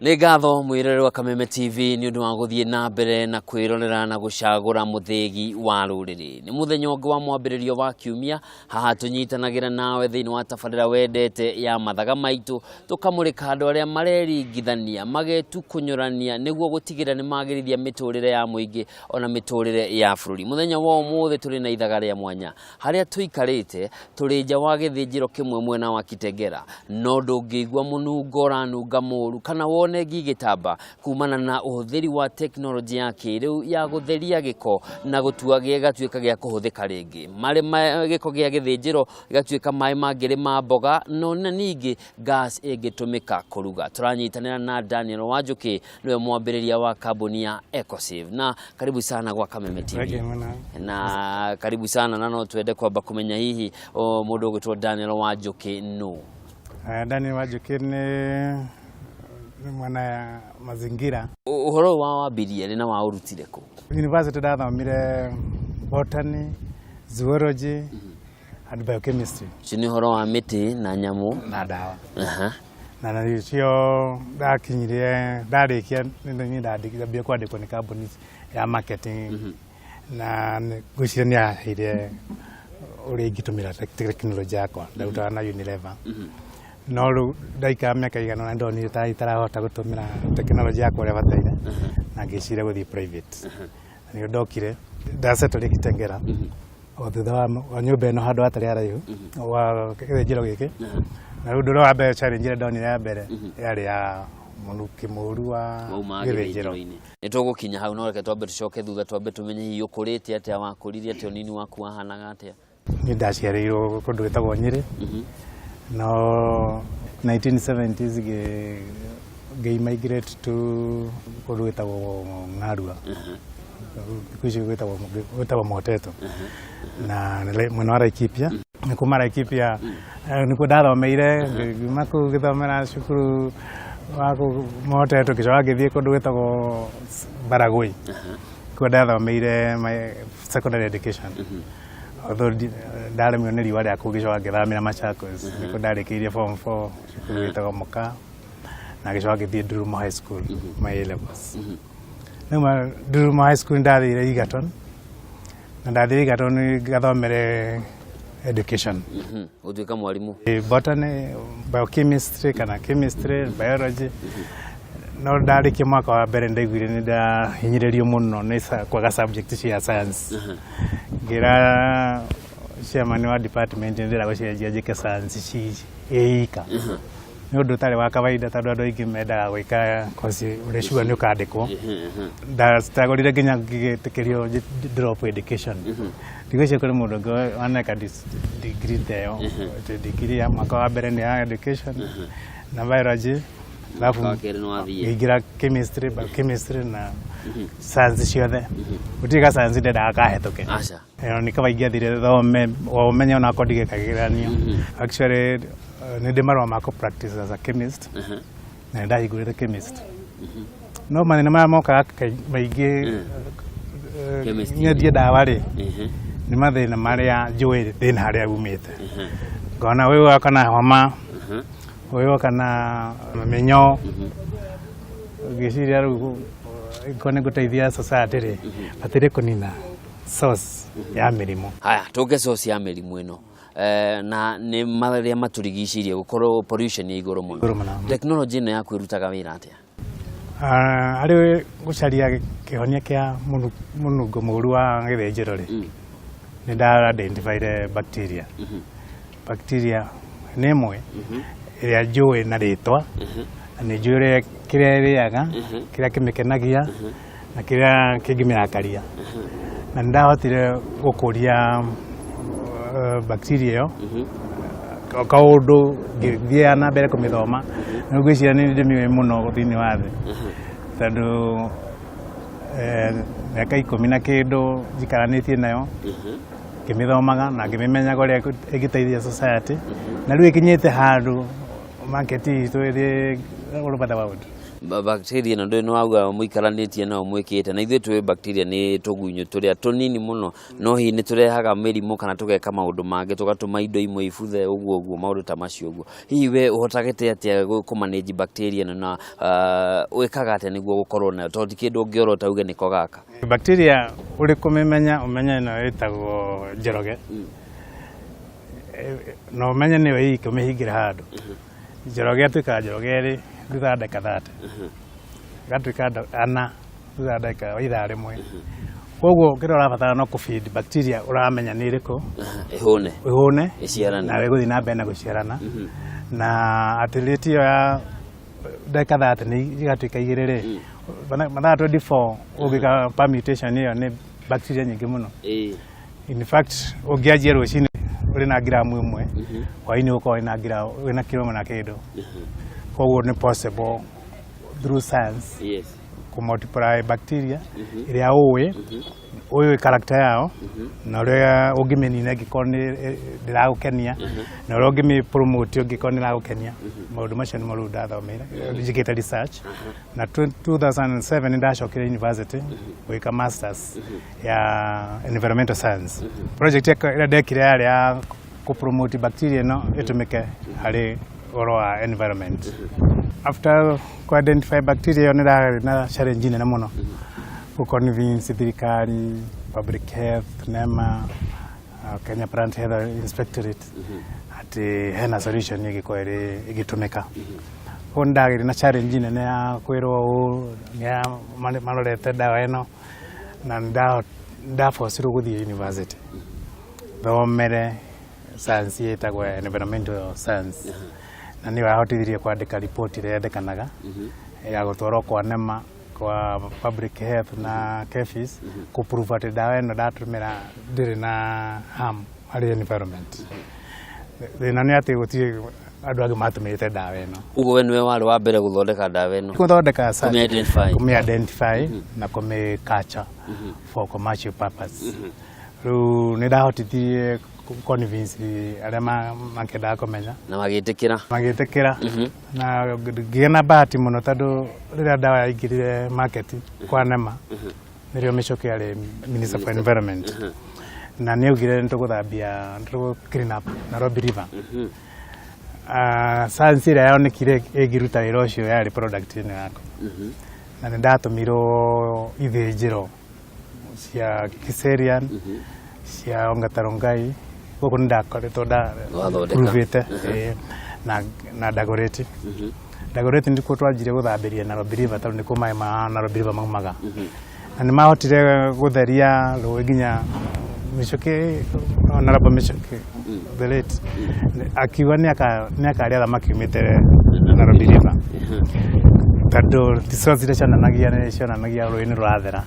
Nĩ ngatho mwĩroreri wa Kameme TV nĩ ũndũ wa gũthiĩ na mbere na kwĩrorera na gũcagũra mũthĩgi wa rũrĩrĩ. Nĩ mũthenya ũngĩ wa mwambĩrĩrio wa kiumia, haha tũnyitanagĩra nawe thĩinĩ wa tabarĩra wendete ya mathaga maitũ, tũkamũrĩka andũ arĩa mareringithania, magetukũnyũrania nĩguo gũtigĩrĩra nĩ magĩrithia mĩtũrĩre ya mũingĩ ona mĩtũrĩre ya bũrũri. Mũthenya wa ũmũthĩ tũrĩ na ithaga rĩa mwanya harĩa tũikarĩte tũrĩ nja wa gĩthĩnjĩro kĩmwe mwena wa Kitengela, no ndũngĩigua mũnungo ũranunga mũru kana wone ngi igĩtamba kumana na ũhũthĩri wa tekinoronjĩ ya kĩrĩu ya gũtheria gĩko na gũtua gĩgatuĩka gĩa kũhũthĩka rĩngĩ. Marĩ gĩko gĩa gĩthĩnjĩro gĩgatuĩka maĩ mangĩrĩma mboga no na ningĩ gas ĩngĩtũmĩka kũruga. Tũranyitanĩra na Daniel Wanjũkĩ nĩwe mwambĩrĩria wa kambuni ya Ecosave. Na karibu sana gwa Kameme TV. Thank you mũno. Na karibu sana na no twende kwamba kũmenya hihi o, mũndũ ũgwĩtwo Daniel Wanjũkĩ nũ? Daniel Wanjũkĩ nĩ mwana ya mazingira. Ũhoro ũyũ wa wambirie rĩ na waũrutire kũ? University ndathomire botany, zoology and biochemistry. Ũcio nĩ ũhoro wa mĩtĩ na nyamũ. Na ndawa. Aha. Na nĩcio ndakinyirie ndarĩkia nĩ ndambia kwandĩkwo nĩ kambuni ya marketing na ngwĩciria nĩ yaheire ũrĩa ingĩtũmĩra tekinoronjĩ yakwa ndarutaga na Unilever. No rĩu ndaikara mĩaka igana na ndonire ta itarahota gũtũmĩra tekinoronjĩ yakwa ũrĩa bataire na ngĩciria gũthiĩ private. Na nĩguo ndokire ndasettle Kitengela o thutha wa nyũmba ĩno handũ hatarĩ haraihu wa gĩthĩnjĩro gĩkĩ. Na rĩu ũndũ ũrĩa wa mbere challenge ĩrĩa ndonire ya mbere yarĩ ya mũnukĩ mũru wa Wauma gĩthĩnjĩro. gĩthĩnjĩro-inĩ. Nĩ tũgũkinya hau no reke twambe tũcoke thutha twambe tũmenye hihi ũkũrĩte atĩa wakũrire atĩa ũnini waku wahanaga atĩa. Niĩ ndaciarĩirwo kũndũ gwĩtagwo Nyĩrĩ no 1970s ngĩ migrate to kũndũ gwĩtagwo Ng'arua. Thikũ ici gwĩtagwo Moteto na mwena wa Laikipia. Nĩ kuma Laikipia nĩkuo ndathomeire, ngiuma kũu ngĩthomera cukuru wa kũu Moteto, ngĩcoka ngĩthiĩ kũndũ gwĩtagwo Baragoi. Kuo ndathomeire my secondary education. Although ndaremirwo nĩ riũa rĩa kũu ngĩcoka ngĩthamĩra Machakos. Nĩkuo ndarĩkĩirie form 4 cukuru wĩtagwo Mũka na ngĩcoka ngĩthiĩ Ndurumo High School my A levels. Nauma Ndurumo High School ndathire Egerton na ndathire Egerton ngathomere education. Gũtuĩka mwarimũ. Botany, biochemistry kana chemistry, biology. No ndarĩkia mwaka wa mbere ndaiguire nĩ ndahinyĩrĩrio mũno nĩ kwaga subject cia science. Ngĩra chairman wa department nĩ ndĩrenda gũcenjia njĩke science ci ĩika. Nĩ ũndũ ũtarĩ wa kawaida tondũ andũ aingĩ mendaga gwĩka course ũrĩ sure nĩ ũkandĩkwo. Ndacagũrire nginya ngĩgĩtĩkĩrio drop education. Ndigwĩciria kũrĩ mũndũ ũngĩ waneka degree ta ĩyo. Degree ya mwaka wa mbere nĩ ya education na biology alafu Mwaka wa kerĩ nĩ wathiĩ. ngĩingĩra chemistry, biochemistry na science ciothe. Gũtirĩ ka science ndendaga kahĩtũke. Aca. Ĩyo nĩ kaba ingĩathire thome o ũmenye onakorwo ndigeka kĩgeranio. Actually nĩ ndĩ marũa ma kũ practice as a chemist na nĩ ndahingũrĩte chemist. No mathĩna marĩa mokaga maingĩ Chemist-inĩ. nyendie ndawa rĩ nĩ mathĩna marĩa njũĩ thĩna harĩa umĩte. Ngona ũyũ oka na homa, ũyũ oka na mĩnyoo, ngĩciria rĩu ko nĩ ngũteithia society rĩ, bataire kũnina source ya mĩrimũ. Haya, tũke source ya mĩrimũ ĩno. Na nĩ marĩa matũrigicĩirie gũkorwo pollution ĩ igũrũ mũno. Igũrũ mũno. Tekinoronjĩ ĩno yaku ĩrutaga wĩra atĩa? Harĩ gũcaria kĩhonia kĩa mũnungo mũru wa gĩthĩnjĩro rĩ, nĩ nda identifyire bacteria. Bacteria nĩ ĩmwe ĩrĩa njũĩ na rĩtwa na nĩ njũĩ ũrĩa kĩrĩa ĩrĩaga, kĩrĩa kĩmĩkenagia na kĩrĩa kĩngĩmĩrakaria. Na nĩ ndahotire gũkũria bacteria ĩyo kaũndũ ngĩthiaga na mbere kũmĩthoma na ngwĩciria nĩ ndĩmĩũĩ mũno thĩinĩ wa thĩ tondũ mĩaka ikũmi na kĩndũ njikaranĩtie nayo. Ngĩmĩthomaga na ngĩmĩmenyaga ũrĩa ĩngĩteithia society, na rĩu ĩkinyĩte handũ market itũ ĩrĩ all over the world. Bacteria ĩno ndũĩ nĩ wauga mũikaranĩtie nao mwĩkĩte na ithuĩ tũĩ bacteria nĩ tũgunyũ tũrĩa tũnini mũno, no hihi nĩ tũrehaga mĩrimũ kana tũgeka maũndũ mangĩ, tũgatũma indo imwe ibuthe ũguo ũguo, maũndũ ta macio ũguo. Hihi we ũhotagĩte atĩa kũ manage bacteria ĩno na wĩkaga atĩa nĩguo gũkorwo nayo, tondũ ti kĩndũ ũngĩorota uge nĩko gaka? Bacteria ũrĩ kũmĩmenya, ũmenye ĩno ĩtagwo njoroge, na ũmenye nĩyo ĩika ũmĩhingĩre handũ. Njoroge atuĩkaga njoroge erĩ thutha wa ndagĩka 30, ĩgatuĩka ana thutha wa ndagĩka wa ithaa rĩmwe. Koguo kĩrĩa ũrabatara no kũ-feed bacteria ũramenya nĩ ĩrĩkũ. Ĩhũne. Ĩhũne. Ĩciarane. Nawe ĩgũthiĩ na mbere na gũciarana, na atĩ rate ĩyo ya ndagĩka 30 nĩ igatuĩka igĩrĩ rĩ, mathaa 24 ũngĩka permutation ĩyo nĩ bacteria nyingĩ mũno. In fact, ũngĩanjia rũcinĩ ũrĩ na ngiramu 1, hwainĩ ũgũkorwo wĩna ngiramu, wĩna kiro 1 na kĩndũ. Koguo nĩ possible through science kũ multiply bacteria ĩrĩa ũĩ character yao, na ũrĩa ũngĩmĩnina ĩngĩkorwo nĩ ndĩragũkenia, na ũrĩa ũngĩmĩ promote ũngĩkorwo nĩ ĩragũkenia. Maũndũ macio nĩmo rĩu ndathomeire, njĩkĩte research, na 2007 nĩ ndacokire university gwĩka masters ya environmental science. Project yakwa ĩrĩa ndekire yarĩ ya kũ promote bacteria ĩno ĩtũmĩke harĩ ũhoro wa environment. After kũ identify bacteria ĩyo, nĩ ndarĩ na challenge nene mũno gũ convince thirikari, public health, NEMA, Kenya Plant Health Inspectorate atĩ hena solution ĩngĩkorwo ĩrĩ ĩgĩtũmĩka. Koguo nĩ ndagĩire na challenge nene ya kwĩrwo ũũ nĩa marorete ndawa ĩno, na ndabocirwo gũthiĩ university thomere science ĩtagwo environmental science, na nĩyo yahotithirie kwandĩka report ĩrĩa yendekanaga ya gũtwarwo kwa NEMA, kwa public health na KEPHIS, kũ prove atĩ ndawa ĩno ndatũmĩra ndĩrĩ na harm harĩ environment. Thĩna nĩ atĩ gũtirĩ andũ angĩ matũmĩrĩte ndawa ĩno. Ũguo we nĩwe warĩ wa mbere gũthondeka ndawa ĩno? Gũthondeka such- Kũmĩ-identify. Kũmĩ-identify na kũmĩ culture for commercial purpose. Rĩu nĩ ndahotithirie convince arĩa makĩendaga kũmenya. Na magĩtĩkĩra? Magĩtĩkĩra, na ngĩgĩa na bahati mũno tondũ rĩrĩa ndawa yaingĩrire market kwa NEMA, nĩrĩo Michuki arĩ Minister for Environment, na nĩ augire nĩ tũgũthambia, nĩ tũgũ clean up Nairobi River. Science ĩrĩa yonekire ĩngĩruta wĩra ũcio yarĩ product ĩno yakwa, na nĩ ndatũmirwo ithĩnjĩro cia Kiserian, cia Ongata Rongai gũkũ nĩ ndakoretwo nda Wathondeka. prove-ĩte, na Dagoretti. Dagoretti nĩkuo twanjire gũthambĩria Nairobi River, tondũ nĩkuo maĩ ma Nairobi River maumaga, na nĩ mahotire gũtheria rũĩ nginya Michuki, Honorable Michuki the late akiuga nĩ akarĩa thamaki umĩte Nairobi River, tondũ results iria cionanagia nĩ cionanagia rũĩ nĩ rũrathera.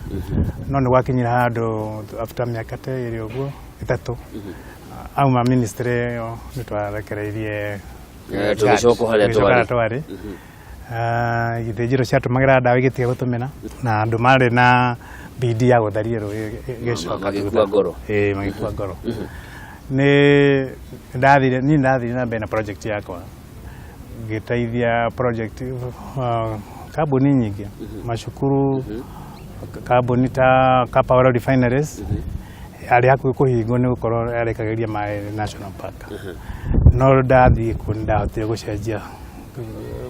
No nĩ gwakinyire handũ after mĩaka ta 2 ũguo, 3, auma ministry ĩyo, nĩ twarekereirie. Tũgĩcoka harĩa Tũgĩcoka harĩa twarĩ. Twarĩ. Ithĩnjĩro ciatũmagĩra ndawa igĩtiga gũtũmĩra, na andũ marĩ na bidii ya gũtheria rũĩ ĩgĩcoka Magĩkua thutha. Ngoro. Ĩĩ, magĩkua ngoro. Nĩ ndathire, niĩ ndathire na mbere na project yakwa, ngĩteithia project kambuni nyingĩ, macukuru, kambuni ta Copper Oil Refineries yarĩ hakuhĩ kũhingwo nĩ gũkorwo yarĩkagĩria maĩ National Park, no ndathiĩ kuo nĩ ndahotire gũcenjia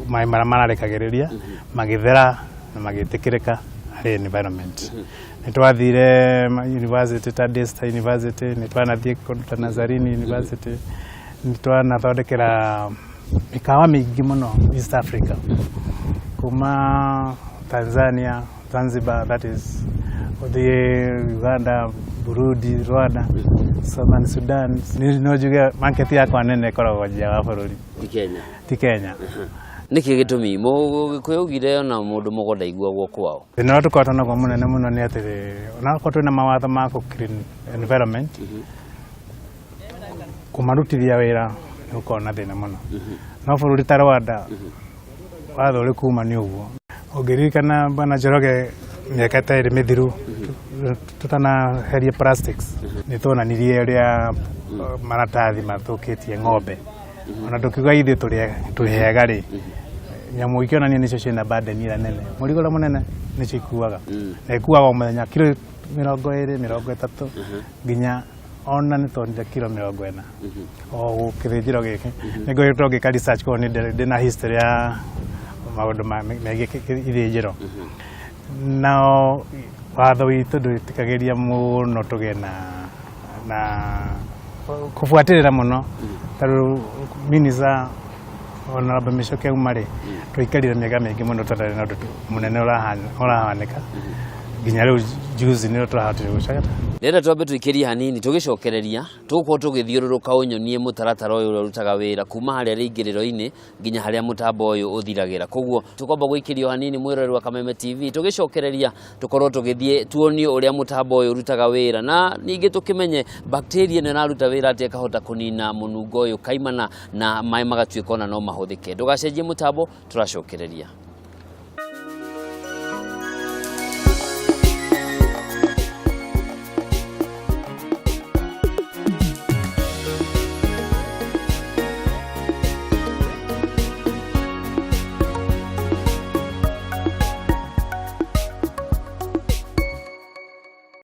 maĩ marĩa mararekagĩrĩria, magĩthera na magĩtĩkĩrĩka harĩ environment. Nĩ twathire university ta Daystar University, nĩ twanathiĩ kũndũ ta Nazarene University, nĩ twanathondekera mĩkawa mĩingĩ mũno East Africa, kuma Tanzania, Zanzibar that is, ũthiĩ Uganda, Burundi, Rwanda, Southern Sudan. No njuge market yakwa nene ĩkoragwo nja wa bũrũri. Ti Kenya? Ti Kenya. Nĩkĩ gĩtũmi? Mũgĩkũyũ augire ona mũndũ mũgo ndaiguagwo kwao. Thĩna ũrĩa tũkoretwo naguo mũnene mũno nĩ atĩ onakorwo twĩna mawatho ma kũ clean environment, kũmarutithia wĩra nĩ gũkoragwo na thĩna mũno. No bũrũri ta Rwanda, watho ũrĩ kuma nĩ ũguo. Ũngĩririkana, Bwana Njoroge, mĩaka ta 2 mĩthiru, Tutanaheria plastics nĩ tuonanirie ũrĩa maratathi mathũkĩtie ng'ombe. Ona tũkiuga ithuĩ tũrĩ hega rĩ, nyamũ ikĩonania nĩcio ciĩna burden ĩrĩa nene, mũrigo ũrĩa mũnene nĩcio ikuaga, na ikuaga o mũthenya kiro 20, 30, nginya ona nĩ tuonire kiro 40 o gĩthĩnjĩro gĩkĩ. Nĩ ngoretwo ngĩka research, koguo nĩ ndĩna history ya maũndũ megiĩ ithĩnjĩro. Nao watho witũ ndwĩtĩkagĩria mũno tũgĩe na kũbuatĩrĩra mũno. Tondũ minister Honorable Michuki auma rĩ, tũikarire mĩaka mĩingĩ mũno tũtarĩ na ũndũ mũnene ũrahanĩka, nginya rĩu juzi nĩrĩo tũrahotire gũcagata. Ndĩrenda twambe tũikĩrie hanini, tũgĩcokereria tũgũkorwo tũgĩthiũrũrũka ũnyonie mũtaratara ũyũ ũrĩa ũrutaga wĩra kuma harĩa rĩingĩrĩro-inĩ nginya harĩa mũtambo ũyũ ũthiragĩra. Koguo tũkwamba gũikĩrio hanini, mwĩroreri wa Kameme TV, tũgĩcokereria tũkorwo tũgĩthiĩ tuonio ũrĩa mũtambo ũyũ ũrutaga wĩra, na ningĩ tũkĩmenye bacteria ĩno ĩraruta wĩra atĩa ĩkahota kũnina mũnungo ũyũ kaimana na maĩ magatuĩka ona no mahũthĩke. Ndũgacenjie mũtambo, tũracokereria.